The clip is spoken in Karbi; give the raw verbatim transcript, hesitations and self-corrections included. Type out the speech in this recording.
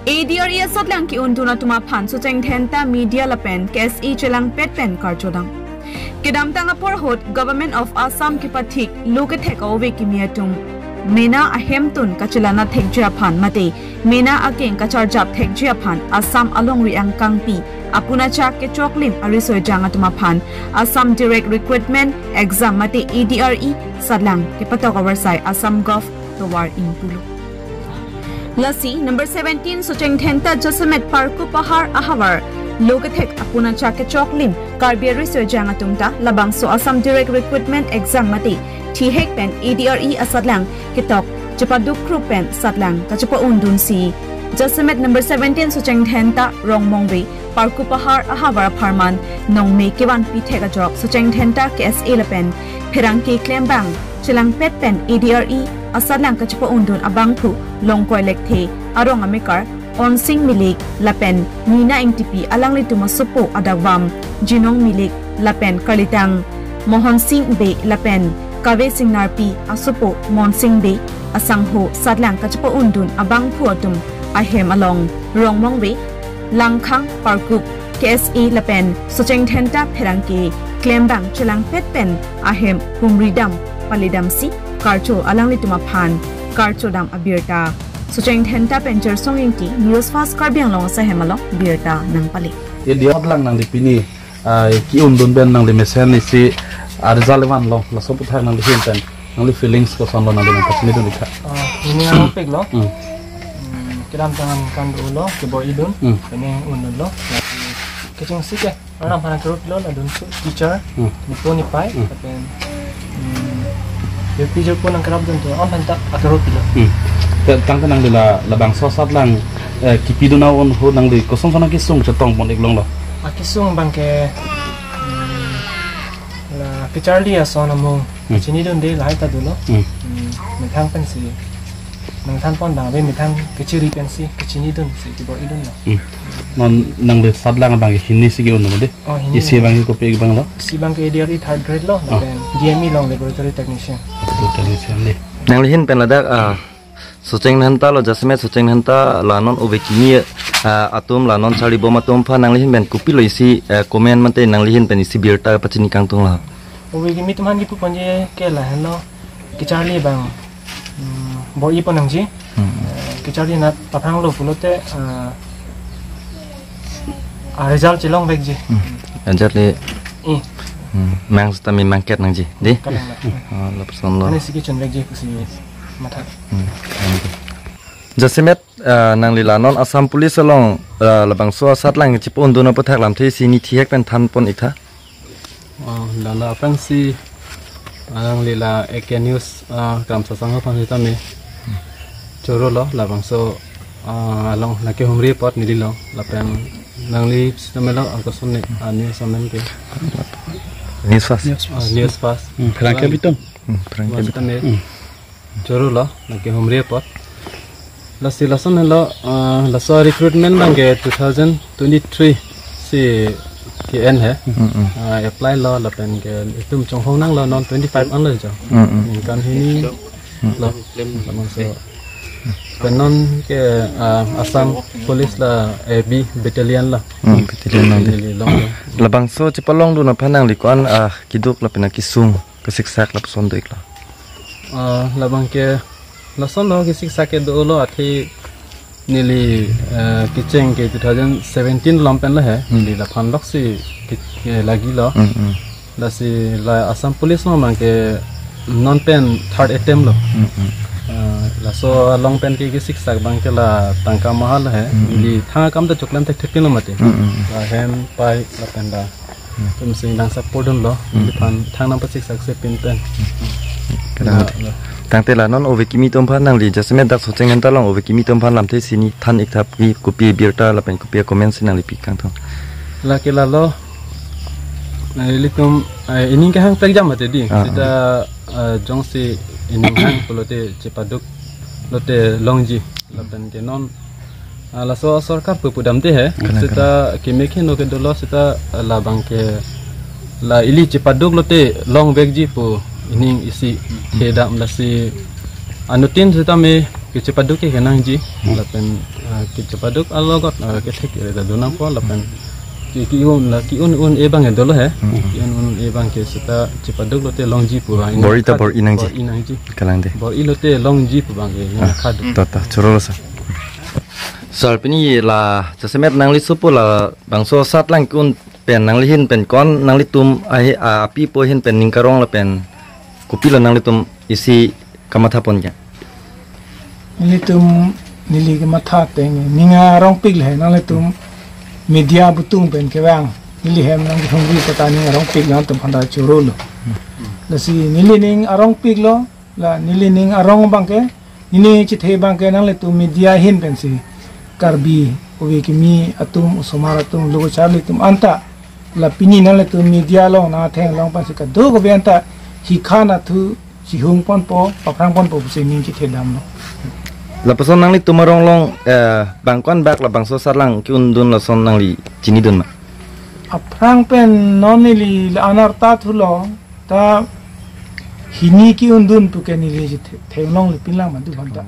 A D R E asatlang ke-undun atum aphan Socheng Dhenta media lapen K S A chelangpet pen karchodam. Kedamtang apor ahut Government of Assam kepathik lo kethek a-ove kimi atum mena ahemtun kachelang thekji aphan mate mena akeng kacharjap thekji aphan Assam alongri angkangpi apunachak kechoklim ariso-ejang atum aphan Assam Direct Recruitment Exam mate A D R E asatlang kepatok avarsai Assam Gov tovar ingpulo. Lasi number seventeen Socheng Dhenta jasemet Parkup Pahar ahavar lo kethek apunachak kechoklim Karbi ariso-ejang atum ta labangso Assam Direct Recruitment Exam mate thihek pen A D R E asatlang ketok chepaduk krup pen asatlang kachepa-undunsi jasemet number seventeen Socheng Dhenta Rongmongve Parkup Pahar ahavar apharman nongme kevanpi thek ajok Socheng Dhenta K S A lapen pherangke klembang chelangpet pen A D R E asatlang kachepa-undun abangphu Longkoi Lekthe arong amekar Onsing Milik lapen Nina Ingtipi alanglitum asopo adakvam Jinong Milik lapen karlitang Mohonsing Bey lapen Kave Singnarpi asopo Monsing Bey asangho asatlang kachepa-undun abangphu atum ahem along Rongmongve, Langkhang, Parkup, K S A lapen Socheng Dhenta pherangke klembang chelangpet pen ahem humridam palidamsi karcho alanglitum aphan karchodam abirta Socheng Dhenta pen Jersong Ingti, News Fast Karbi Anglong asahem along birta nangpale. Ye dia lang nangli pini, ah, ke-undun pen nangli mesen isi, ah, result vanlo, laso aputhak nangli ahin pen nangli feelings kosonlo nangli nangpachinidun ikha. Ah, ini ang opik lo. Hmm. Hmm, kedamtang kan dolo, kebor-idun, Hmm. ini undunlo. Kechengsi ke, orang pernah keruplo, la dunsu, teacher, Hmm. nipo nipai, Hmm. lapen, hmm, ya teacher pun nangkerapdun tu, orang pernah akeruplo. Hmm. Te-, tangte nangli la, labangso asatlang, eh, kipidun ahut nangli koson koson akesung chetongpon-ik longlo. Akesung abangke, hmm, la kacharli ason amung, Hmm. chinidunde lahai ta dolo. Hmm. Hmm, methang pensi. Nangthanpon abang, ave methang kachiri pensi, kachinidunsi, kebor-idunlo. Hmm. Non nangli asatlang abang hini si ke-undun de. Oh, hini. Isi abang kopi abanglo? Isi abangke A D R E third grade lo, Ah. lapen D M E along laboratory technician. Laboratory technician de. Nangli ahin pen ladak, ah, Socheng Dhenta lo, jasemet Socheng Dhenta la non ove kimi, ah, atum la non charlibom atum aphan nangli ahin pen kopilo isi, eh, comment mate nangli ahin pen isi birta pachini kangtung lo. Ove kimi atum aphan kipuponji ke lahenlo, kacharli abang, hmm, bor-ipon nangji. Hmm. Eh, kacharli nat aphranglo pulote, eh, ah, result chelongvekji. Hmm. Result le. Eh. Hmm. Mang seta mi mangket nangji, de? Kalang la. Ah, lapusonlo. Ane si kechunvekji pusi matha. Hmm. Jasemet, ah, nangli la non Assam Police along, ah, labangso asatlang chepa-undun aputhak lamthe isi nithihek pen thanpon-iktha. Oh, lalo aphrangsi, ah, nangli la A K News, ah, kam sasang aphan sitame chorolo, labangso, ah, along nangkehumri apot neli lo, lapen nangli sitame lo, ah, koson ne, ah, news amen ke. News Fast. Ah, News Fast. Hmm, pherangke abitung. Hmm, pherangke abitung. Sitame. Hmm. Chorolo, nangkehumri apot. Lasi lason helo, ah, laso recruitment abangke two thousand twenty-three si ke-en he. Mm, mm. Ah, apply lo lapen ke itum chonghong nanglo non twenty-five anlo jo. Mm, mm. Ningkan hini Mm. lo. Labangso. Pen non ke, ah, Assam Police la A B battalion lo. Mm, battalion lo. Neli longlo. Labangso chepalongdun aphan nangli ko-an, ah, keduk lapen akesung kasiksak lapuson do-iklo. Ah, labangke lasonlo kasiksak ke dolo athe neli, eh, kecheng ke two thousand seventeen along pen lo he, Hmm. neli laphan loksi ke, ke lagilo. Hmm, hmm. Lasi la Assam Police along abangke non pen third attempt lo. Hmm, hmm. Eh, laso along pen ke kasiksak abangke la tangka maha lo he, Hmm, hmm. neli thang akam ta choklem thekthek lo mati. Hmm, hmm. La hem pai lapen la Hmm. Tum sing nang support dunlo, Hmm. neli aphan thang nangpasiksak si pin pen. Kadang La, la. Tangte la non ove kimi atum aphan nangli jasemet dak Socheng Dhenta along ove kimi atum aphan lamthe isi nithan-iktha pi kopi birta lapen kopi comment si nangli pi kangtung. Lake lalo, eh, ilitum, eh, ining kehang pekjam mati di. Ah, Sita, eh, jongsi ining hang pulote chepaduk lote longji. Lapen ke non, ah, laso sorkar pu pudamde he. Kalang, Sita kalang. Keme keno ke dolo sita, ah, labangke la ili chepaduk lote longvekji pu ining isi thedam lasi anuttin sitame Chepaduk ke kenangji, lapen, ah, ke chepaduk alogot, ah, kethek kere ta donangpo, lapen ke, ke-un, la ke-un un-e abang ke dolo he. Hmm. Ke-un un-e abang ke seta chepaduk lote longji pu abang. Bor-i ta bor-i nangji. Bor-i nangji. Kalang de. Bor-i lote longji pu abang ke, ah, kaduk. Ta, ta, chorolo sir. Sir, pini la jasemet nangli sopo labangso asatlang ke-un pen nangli ahin pen ko-an nanglitum ahi, a, api apo ahin pen ning karong lapen kopilo nanglitum isi kamathapon ke? Nelitum, neli kematha ateng, ning arongpik le nanglitum media abutung pen kevang. Neli hem nangkehumri kata ning arongpik nangtum aphan ta chorolo. Lasi neli ning arongpiklo, la neli ning arong abang ke, neli chethe abang ke nanglitum media ahin pensi Karbi ove kimi atum, osomar atum, lo kacharli atum anta, la pini nanglitum media along nangtheklong pensi kadokave anta hikha nathu chihung ponpo, paphrang ponpo pusi ning chethedamlo. Lapuson nanglitum arong along, eh, bang ko-an bak labangso asatlang ke-undun lason nangli chinidun ma? Aphrang pen non neli la-an arta thulo, ta hini ke-undun pu ke neli chethe-, theklongle pinlang madu banta.